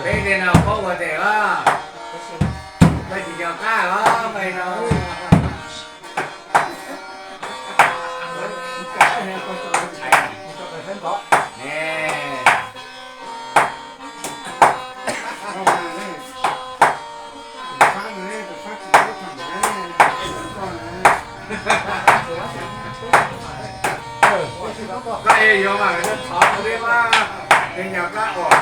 Peb tej no paub ua tes os, koj tsis nco qab os peb no. Koj yuav mas koj thov tus peb pab, nyob kab uas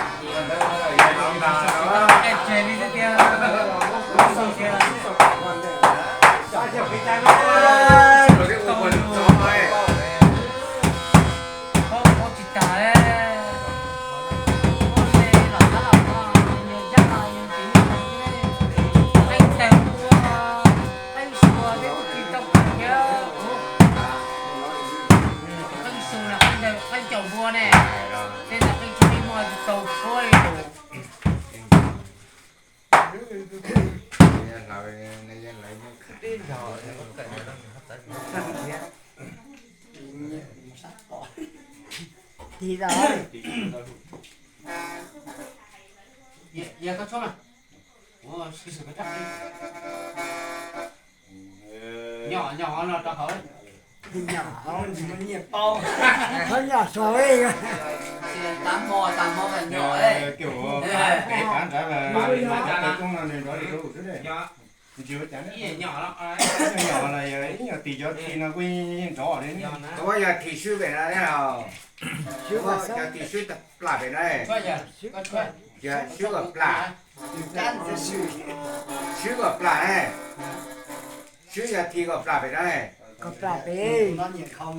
Qeej su, qeej caum npua ne, tej ntawd qeej tsis muaj tsis tau tshuab li lus. Tig da. Yog koj tshuab mas. Nyom nyom no rau hauv. Nyom hauv, nyom tsuag. Tab hmo tag hmo nyom. Ib nyom los yog ib nyom tis cov thi no kuj yeej nrov li. Tus yog thi swb pem no, yog tis swb plam pem no, yog swb kom plam, swb kom plam ne, swb yog thi kom plam pem no. Kom plam pem. Neb cov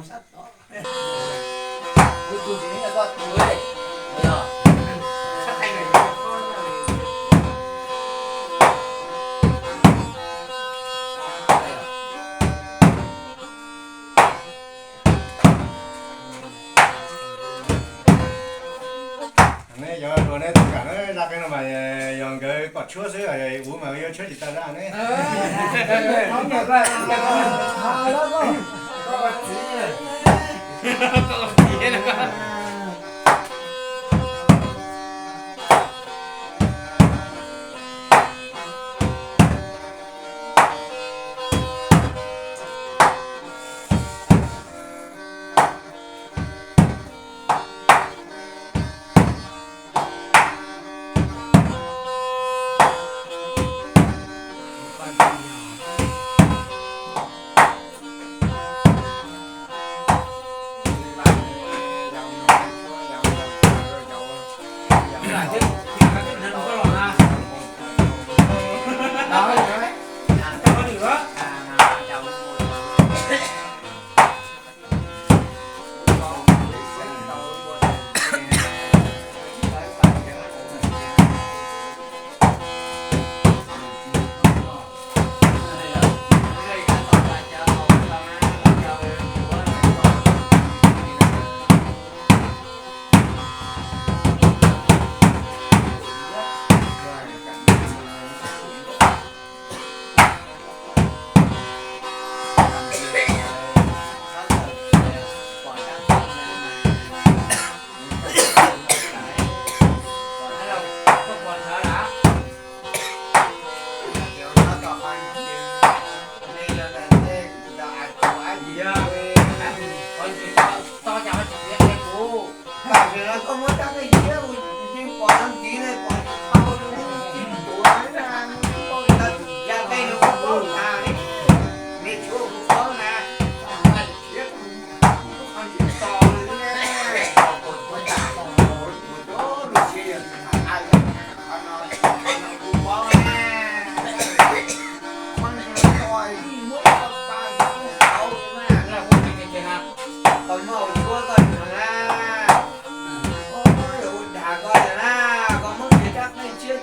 hluas neb tus kam na, zaj qeej no mas yog nkawd kom tshuab xwb, kuv mas yuav tshuab tsis tau zaj ne.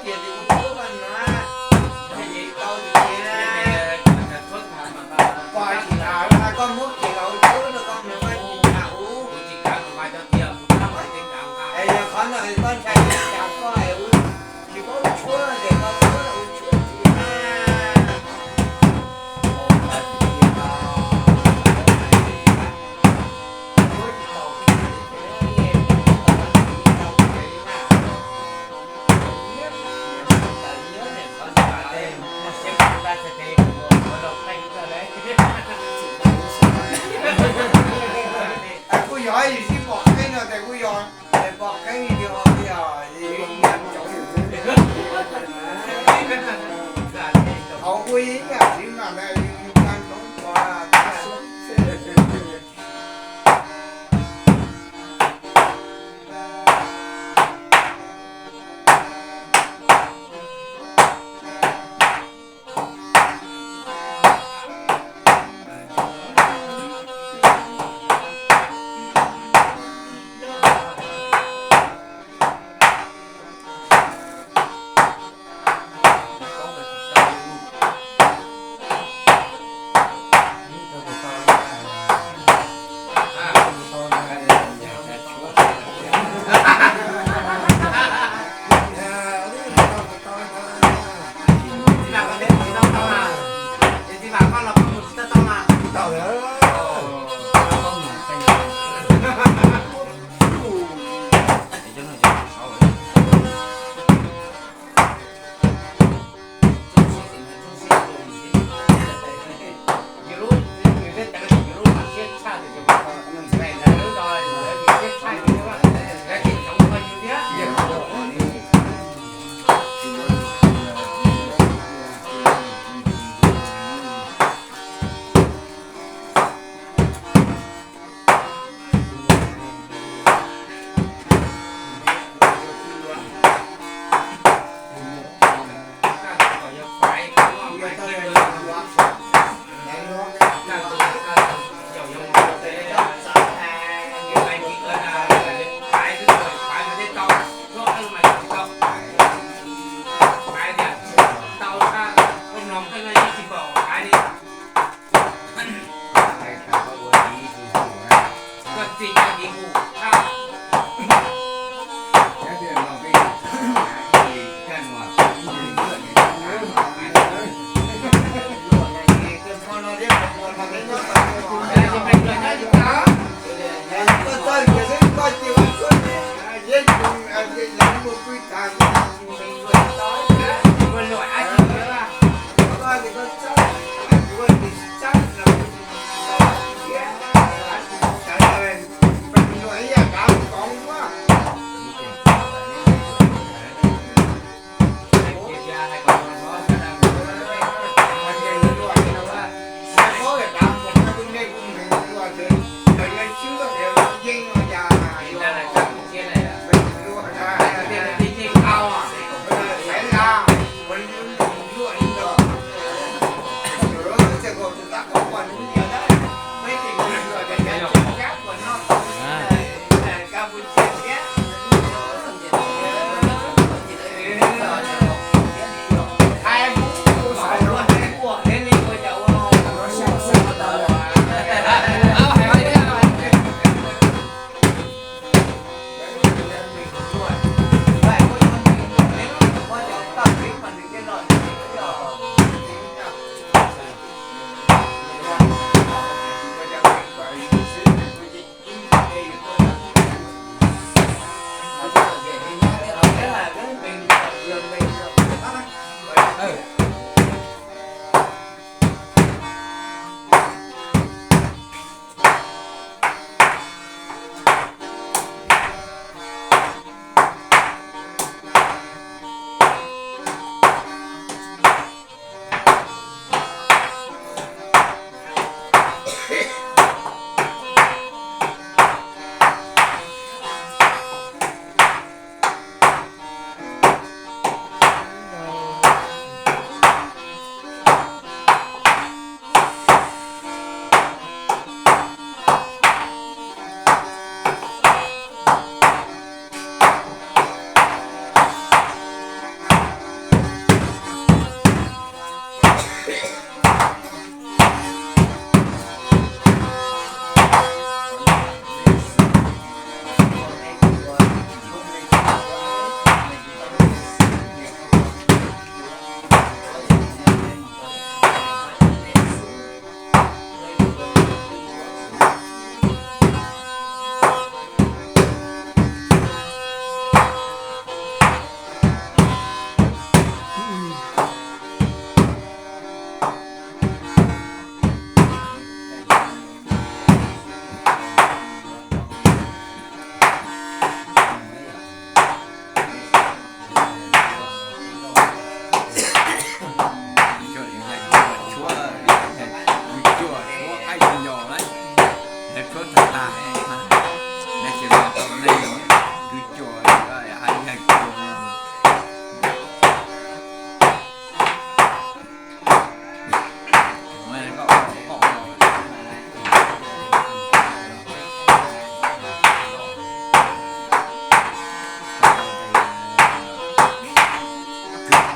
Tias tus kuv tshuab koj no, tau tias koj tsis tham, koj muab kiag los ua tshuab rau koj no, koj tsis tham ub. Es yog qhov no koj ntshai cas koj es ua tsis paub tshuab ces koj muab ua tshuab tsis na. Kuj yog ib yam sib pom qeeb no ces kuj yog pom qeeb li os, yog hauv ua ib yam sib mas ntawd tag nrho pom.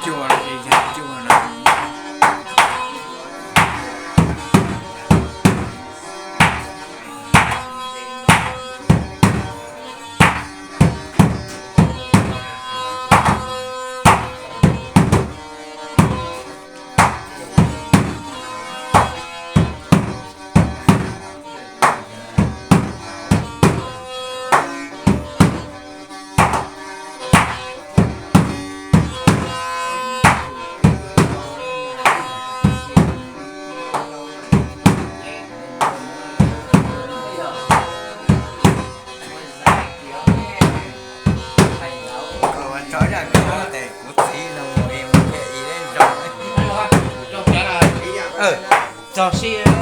Cua no, cua no. Tso zaj kawg tes kuv txiv no mus mus thiaj ib leeg zoo. Tso sib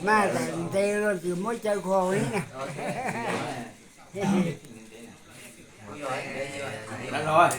Mas tam ntev los tsis muab caw kho li na. Los,